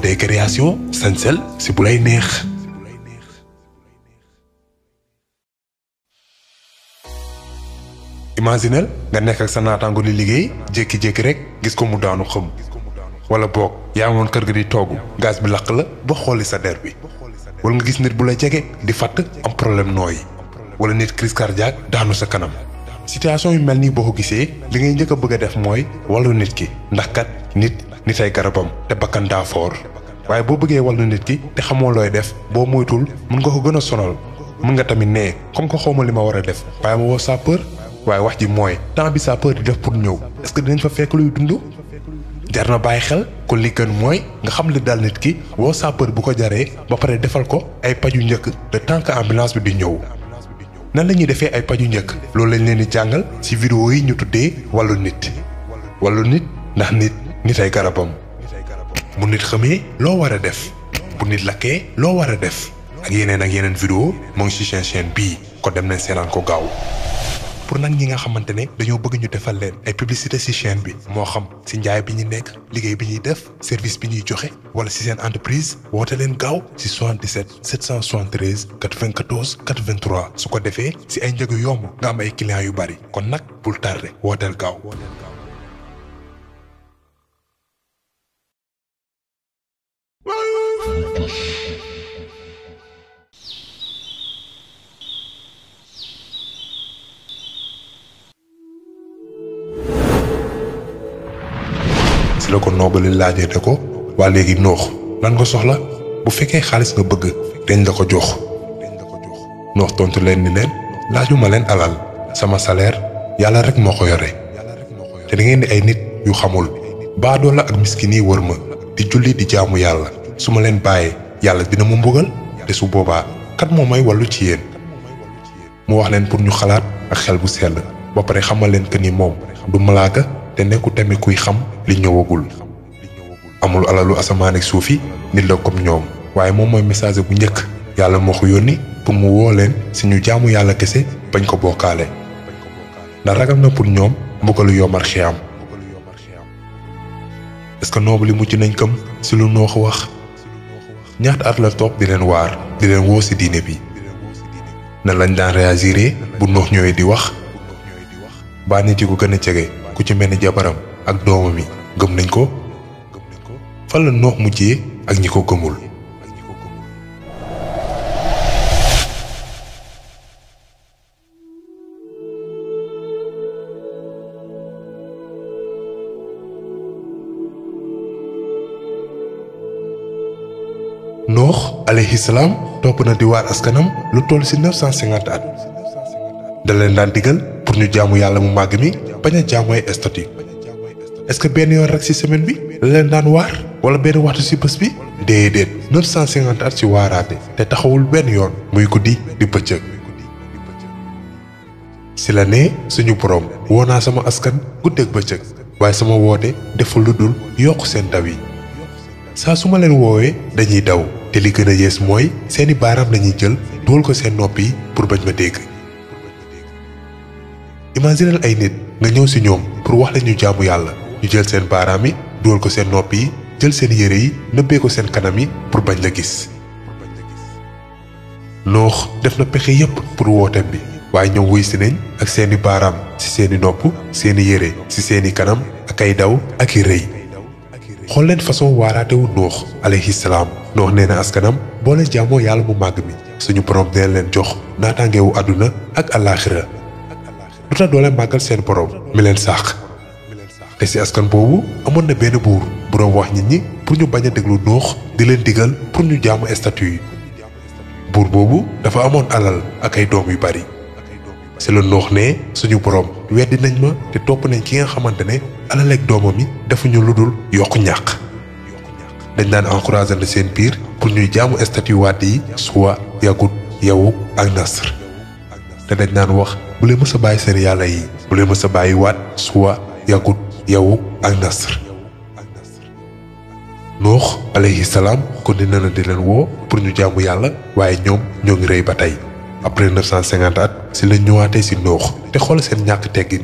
Fodé Création sañsel si bu lay neex. imaginel nga nekk ak sa naataango di liggéey jékki-jékki rek gis ko mu daanu xëm wala boog yaa woon kër ga di togg gaz bi lakk la ba xooli sa der bi wala nga gis nit bu la jege di fatt am problème nooyi wala nit crise cardiaque daanu sa kanam. situation yu mel nii boo ko gisee li ngay njëkk a bëgg a def mooy wàllu nit ki ndax kat nit ay garabam te bakkan daa foor waaye boo bëggee wàllu nit ki te xamoo looy def boo moytul mën nga ko gën a sonal mën nga tamit nee comme que xawma li ma war a def waaye ma woo sapeur. waaye wax ji mooy temps bi sapeur di def pour ñëw est-ce que dinañ fa fekk luy dund jar na bàyyi xel kon li gën mooy nga xam li dal nit ki woo sapeur bu ko jaree ba pare defal ko ay paju njëkk le temps que ambulance bi di ñëw. nan la ñuy defee ay paju njëkk loolu lañ leen di jàngal ci vidéo yi ñu tuddee wàllu nit ndax nit ay garabam bu nit xamee loo war a def bu nit lakkee loo war a def ak yeneen vidéo moo ngi ci chaîne bii ko dem nañ seetaan ko gaaw. pour nag ñi nga xamante ne dañoo bëgg ñu defal leen ay publicité ci chaîne bi moo xam ci njaay bi ñu nekk liggéey bi ñuy def service bi ñuy joxe wala ci seen entreprise woote leen gaaw ci 77 773 94 83 su ko defee ci ay njëg yu yomb nga am ay clients yu bari kon nag bul tardé wooteel gaaw. si la ko noobali laajee ne ko waa léegi noox lan nga soxla bu fekkee xaalis nga bëgg dañ la ko jox noox tontu leen ni leen laajuma leen alal sama salaire yàlla rek moo ko yore te da ngeen di ay nit yu xamul baadoo la ak miskin yi wër ma di julli di jaamu yàlla su ma leen bàyyee yàlla dina mu mbugal te su boobaa kat moo may wàllu ci yéen mu wax leen pour ñu xalaat ak xel bu sell ba pare xamal leen que ni moom du malaaka te nekku tamit kuy xam li ñëwagul amul alalu asamaan ak suuf yi nit la comme ñoom waaye moom mooy message bu njëkk yàlla moo ko yónni pour mu woo leen si ñu jaamu yàlla kese bañ ko bokkaale ndax ragal na pour ñoom mbugalu yomar xiyaam. est-ce que noobu li mujj nañ këm si lu noox wax ñaata at la toog di leen waar di leen woo si diine bi nan lañ daan réagiré bu noox ñëwee di wax baa nit yi ko gën a jege ku ci mel ni jabaram ak doomam yi gëm nañ ko fan la noox mujjee ak ñi ko gëmul. noox alayhi salaam topp na di waar askanam lu toll ci 950 at da leen daan digal pour ñu jaamu yàlla mu màgg mi bañ a jaamu ay statut. est-ce que benn yoon rek ci semaine bi la leen daan waar wala benn waxtu ci bés bi déedéet 950 at ci waaraate te taxawul benn yoon muy guddi di bëccëg. ci la ne suñu borom woo naa sama askan guddeeg bëccëg waaye sama woote deful lu dul yokk seen daw yi saa su ma leen woowee dañuy daw te li gën a yées mooy seeni baaraam lañuy jël dugal ko seen nopp yi pour bañ ma dégg. imagineel ay nit nga ñëw ci ñoom pour wax leen ñu jaamu yàlla ñu jël seen baaraam yi dugal ko seen nopp yi jël seen yére yi nëbbee ko seen kanam yi pour bañ la gis. noox def na pexe yépp pour wooteem bi waaye ñoom wuy si nañ ak seeni baaraam ci seeni nopp seeni yére ci seeni kanam ak ay daw ak i rëy. xool leen façon waaraate wu noox alayhi salaam noox nee na askanam boo leen jaamoo yàlla mu màgg mi suñu borom dina leen jox naataangeewu àdduna ak alaaxira lu tax doo leen màggal seen borom mi leen sàq. te ci askan boobu amoon na benn buur bu doon wax nit ñi pour ñu bañ a déglu noox di leen digal pour ñu jaamu statut yi. buur boobu dafa amoon alal ak ay doom yu bari ci la noox ne suñu borom weddi nañ ma te topp nañ ki nga xamante ne alal ak doomam yi defuñu lu dul yokku ñàq. dañ daan encourager na seen biir pour ñuy jaamu statut waat yi suwa yagut yawu ak nasr te dañ daan wax bu leen mës a bàyyi seen yàlla yi bu leen mës a bàyyi waat suwa yagut yawu ak nasr. noox alayhi salaam continué na di leen woo pour ñu jaamu yàlla waaye ñoom ñoo ngi rëy ba tey. après 950 at ci lañ ñëwaatee ci noox te xool seen ñàkk teggin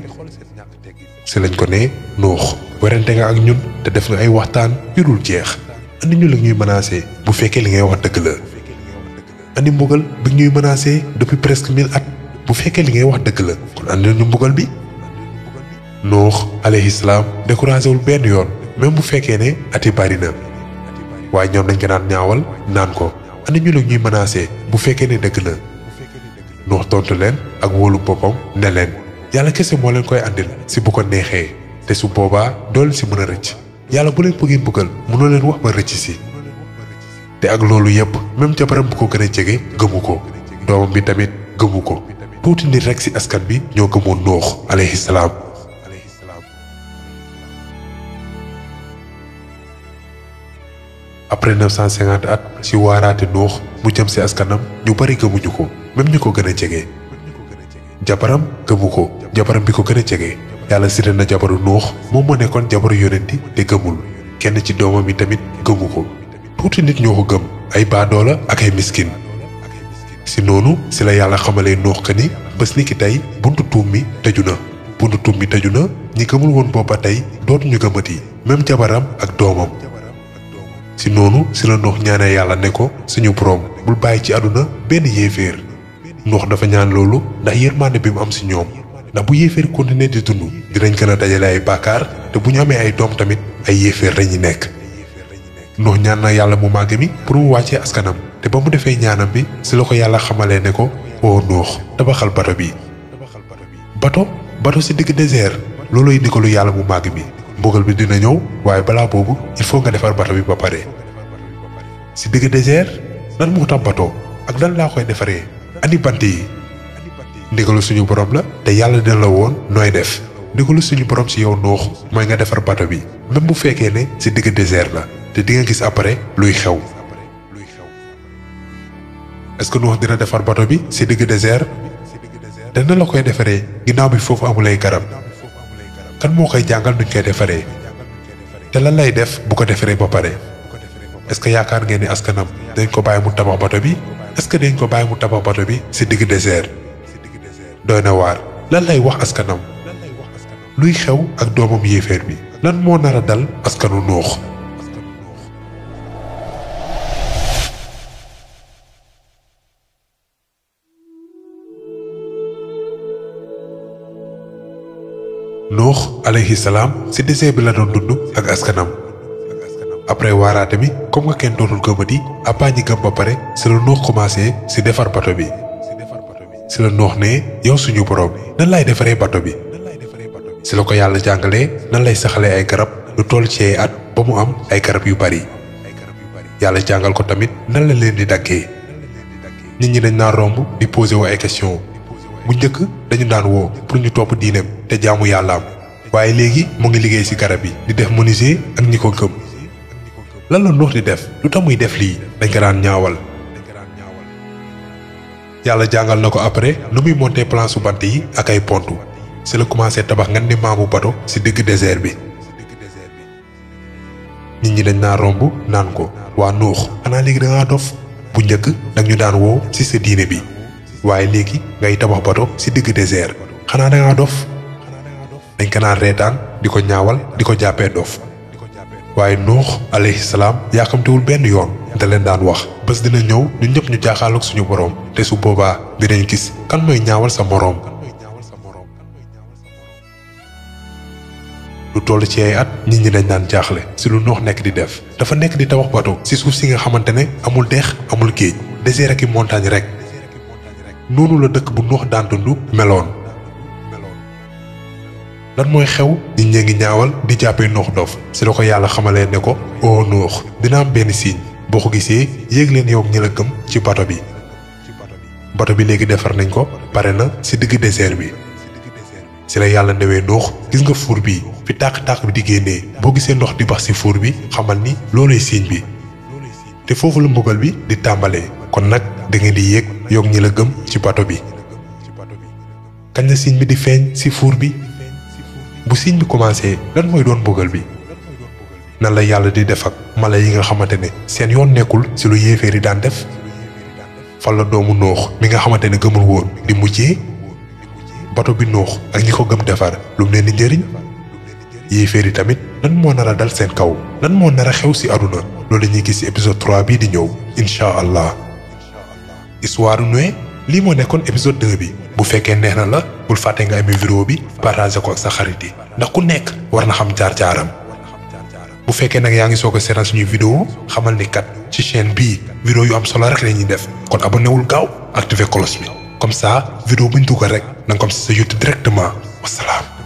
ci lañ ko ne noox werante nga ak ñun te def nga ay waxtaan yu dul jeex andi ñu la ñuy menacé bu fekkee li ngay wax dëgg la andi mbugal bi ñuy menacé depuis presque 1000 at bu fekkee li ngay wax dëgg la kon andi ñu mbugal bi Nuux alayhi salaam découragé wul benn yoon même bu fekkee ne ati bari na waaye ñoom dañ ko daan ñaawal naan ko andi ñu la ñuy menacé bu fekkee ne dëgg la Nuux tontu leen ak wóolu boppam ne leen yàlla kese moo leen koy andil si bu ko neexee te su boobaa doo leen si mën a rëcc yàlla bu leen bëggee bëggal mënoo leen wax ba rëcc si te ak loolu yépp même jabaram bu ko gën a jege gëmu ko doomam bi tamit gëmu ko tuuti nit rek si askan bi ñoo gëmoon Nuux alayhi salaam après 950 at si waaraate Nuux bu jëm si askanam ñu bari gëmuñu ko même ñu ko gën a jege jabaram gëmu ko jabaram bi ko gën a jege yàlla sire na jabaru Nuux moom moo nekkoon jabaru yonenti te gëmul kenn ci doomam yi tamit gëmu ko tuuti nit ñoo ko gëm ay baadoola ak ay miskin si noonu si la yàlla xamalee Nuux que ni bés ni ki tey buntu tuub mi tëju na buntu tuub mi tëju na ñi gëmul woon booba tey dootuñu gëmati même jabaram ak doomam si noonu si la Nuux ñaanee yàlla ne ko suñu boroom bul bàyyi ci àdduna benn yéeféer Nuux dafa ñaan loolu ndax yërmande bi mu am si ñoom ndax bu yéeféer continuer di dund dinañ gën a dajale ay bàkkaar te bu ñu amee ay doom tamit ay yéeféer lañuy nekk Nuux ñaan na yàlla mu màgg mi pour mu wàccee askanam te ba mu defee ñaanam bi si la ko yàlla xamalee ne ko oo Nuux tabaxal bato bi bato si digg désert looluy ndigalu yàlla mu màgg mi mbugal bi dina ñëw waaye balaa boobu il faut nga defar bato bi ba pare si digg désert lan moo tax bato ak lan laa koy defaree andi bant yi ndigalu suñu borom la te yàlla dina la woon nooy def ndigalu suñu borom si yow Nuux mooy nga defar bato bi même bu fekkee ne si digg désert la te di nga gis après luy xew est-ce que Nuux dina defar bato bi si digg désert dana la koy defaree ginnaaw bi foofu amulay garab kan moo koy jàngal nuñ koy defaree te lan lay def bu ko defaree ba pare est-ce que yaakaar ngeen ni askanam dañ ko bàyyi mu tabax bato bi est-ce que dañ ko bàyyi mu tabax bato bi si digg désert doy na waar lan lay wax askanam luy xew ak doomam yéeféer bi lan moo nar a dal askanu Nuux Nuux alayhi salaam si désert bi la doon dund ak askanam après waaraate bi comme nga kenn dootul gëmati appaa ñi gëm ba pare si la Nuux commencé si defar bato bi si la Nuux ne yow suñu borom nan lay defaree bato bi si la ko yàlla jàngalee nan lay saxalee ay garab lu toll ci ay at ba mu am ay garab yu bari yàlla jàngal ko tamit nan la leen di daggee nit ñi dañ naa romb di posé wu ay question bu njëkk dañu daan woo pour ñu topp diineem te jaamu yàllaam waaye léegi mu ngi liggéey ci garab yi di def menuisier ak ñi ko gëm lan la Nuux di def lu tax muy def lii dañ ko daan ñaawal yàlla jàngal na ko après nu muy monter plan su bant yi ak ay pont ci la commencé tabax nga ni maamu bato ci digg désert bi nit ñi dañ naa romb naan ko waa Nuux xanaa léegi da ngaa dof bu njëkk dag ñu daan woo ci sa diine bi waaye léegi ngay tabax bato ci digg désert xanaa da ngaa dof dañ ko naan reetaan di ko ñaawal di ko jàppee dof waaye Nuux alayhi salaam yaakamtewul benn yoon da leen daan wax bés dina ñëw ñun ñëpp ñu jaaxaaloog suñu borom te su boobaa dinañ gis kan mooy ñaawal sa moroom lu toll ci ay at nit ñi dañ daan jaaxle ci lu Nuux nekk di def dafa nekk di tabax bato ci suuf si nga xamante ne amul dex amul géej désert ak i montagne rek noonu la dëkk bu Nuux daan dund meloon lan mooy xew nit ñee ngi ñaawal di jàppee Nuux dof ci la ko yàlla xamalee ne ko oo Nuux dina am benn signe boo ko gisee yéeg leen yow ñi la gëm ci bato bi léegi defar nañ ko pare na ci digg désert bi ci la yàlla newee Nuux gis nga fuur bi fi tàq-tàq bi di génnee boo gisee ndox di bax ci fuur bi xamal ni loolay signe bi te foofu la mbugal bi di tàmbalee kon nag da ngeen di yéeg yow ñi la gëm ci bato bi kañ la signe bi di feeñ ci fuur bi bu signe bi commencé lan mooy doon mbugal bi nan la yàlla di def ak mala yi nga xamante ne seen yoon nekkul ci lu yéeféer yi daan def fan la doomu Nuux mi nga xamante ne gëmul woon di mujjee bato bi Nuux ak ñi ko gëm defar lu mu leen di njëriñ yéeféer yi tamit lan moo nar a dal seen kaw lan moo nar a xew ci àdduna loolu la ñuy gis ci épisode 3 bii di ñëw incha allah. histoire Noé lii moo nekkoon épisode 2 bi bu fekkee neex na la bul fàtte nga amee vidéo bi partager ko ak sa xarit yi ndax ku nekk war na xam jaar-jaaram. bu fekkee nag yaa ngi soog a seetaan suñuy vidéo xamal ni kat ci chaîne bii vidéo yu am solo rek la ñuy def kon abonné wul gaaw activer cloche bi comme ça vidéo buñ dugal rek na nga ko am ci sa YouTube directement wasalaam.